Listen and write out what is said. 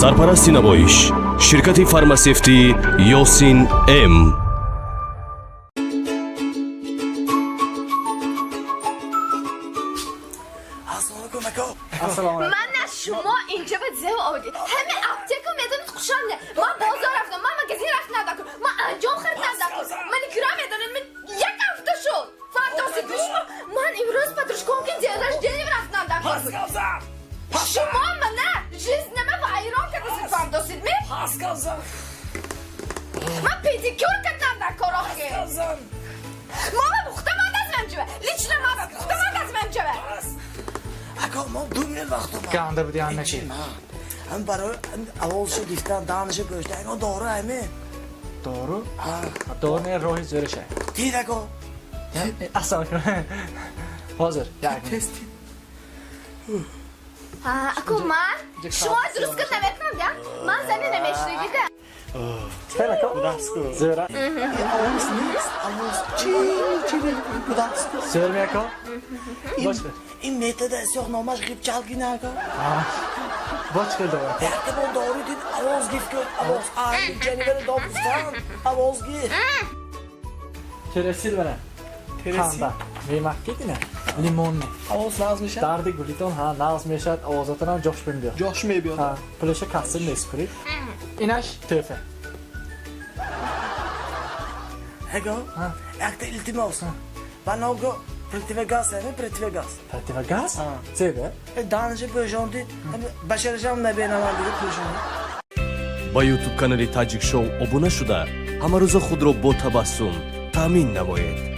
Сарпарасти намоиш ширкати фармасевтӣ Ёсин М. Ассалому алайкум, ака. Ассалому алайкум. Мана шумо инҷа ба зеҳ овардед. Ҳаме аптека медонед хушам не. Ман бозор рафтам, ман магазин рафтам дакун, ман анҷом харидам дакун. Маникюра медонед, ман як ҳафта шуд. Фардоси шумо ман имрӯз подружком ки день рождения рафтам дакун. Шумо мана жизнь ма вайрон кардасид, фардосид ми? Ман педикюр кардам дар корохи. Мама пухта ман аз ман Лично мама пухта ман аз ман. Ака, ман 2 минут вақт дорам. Ганда буди аннаки. Ҳам барои аввалша гирифтан, даҳанаша пӯшта, ягон дору ҳаме? Дору? Дору не, роҳи зӯраша. Дид, ака. Ассалому алайкум. Ҳозир, як минут. Ако ман шумо дуруст кард наметунам, я? Ман зани намешнагида. Хел, ака. Зӯра. Овоз нест, овоз чи чи будааст. Зӯр ми, ака? Бош. Ин метода сиёҳ номаш ғибчалгина, ака. Боч хел дору, ака. Якта бо дору дид, овоз гифт кӯд, овоз. Ай, ҷанивари доб гуфтан, овоз гифт. Тересил мана. Қанда. Мемаккид ина. Лимонни. Овоз нағз мешавад? Дарди гулитон ҳа нағз мешавад, овозатонам ҷош мебиёд. Ҷош мебиёд. Ҳа, пулаша касса месупуред. Инаш тӯҳфа. Ака, якта илтимос. Ба ного противогаз ҳаме, противогаз. Противогаз? Зеба? Даҳанаша пӯшондид, башарашам набинаман дига пӯшонд. Ба ютуб канали Таҷик Шоу обуна шуда, ҳамарӯза худро бо табассум таъмин намоед.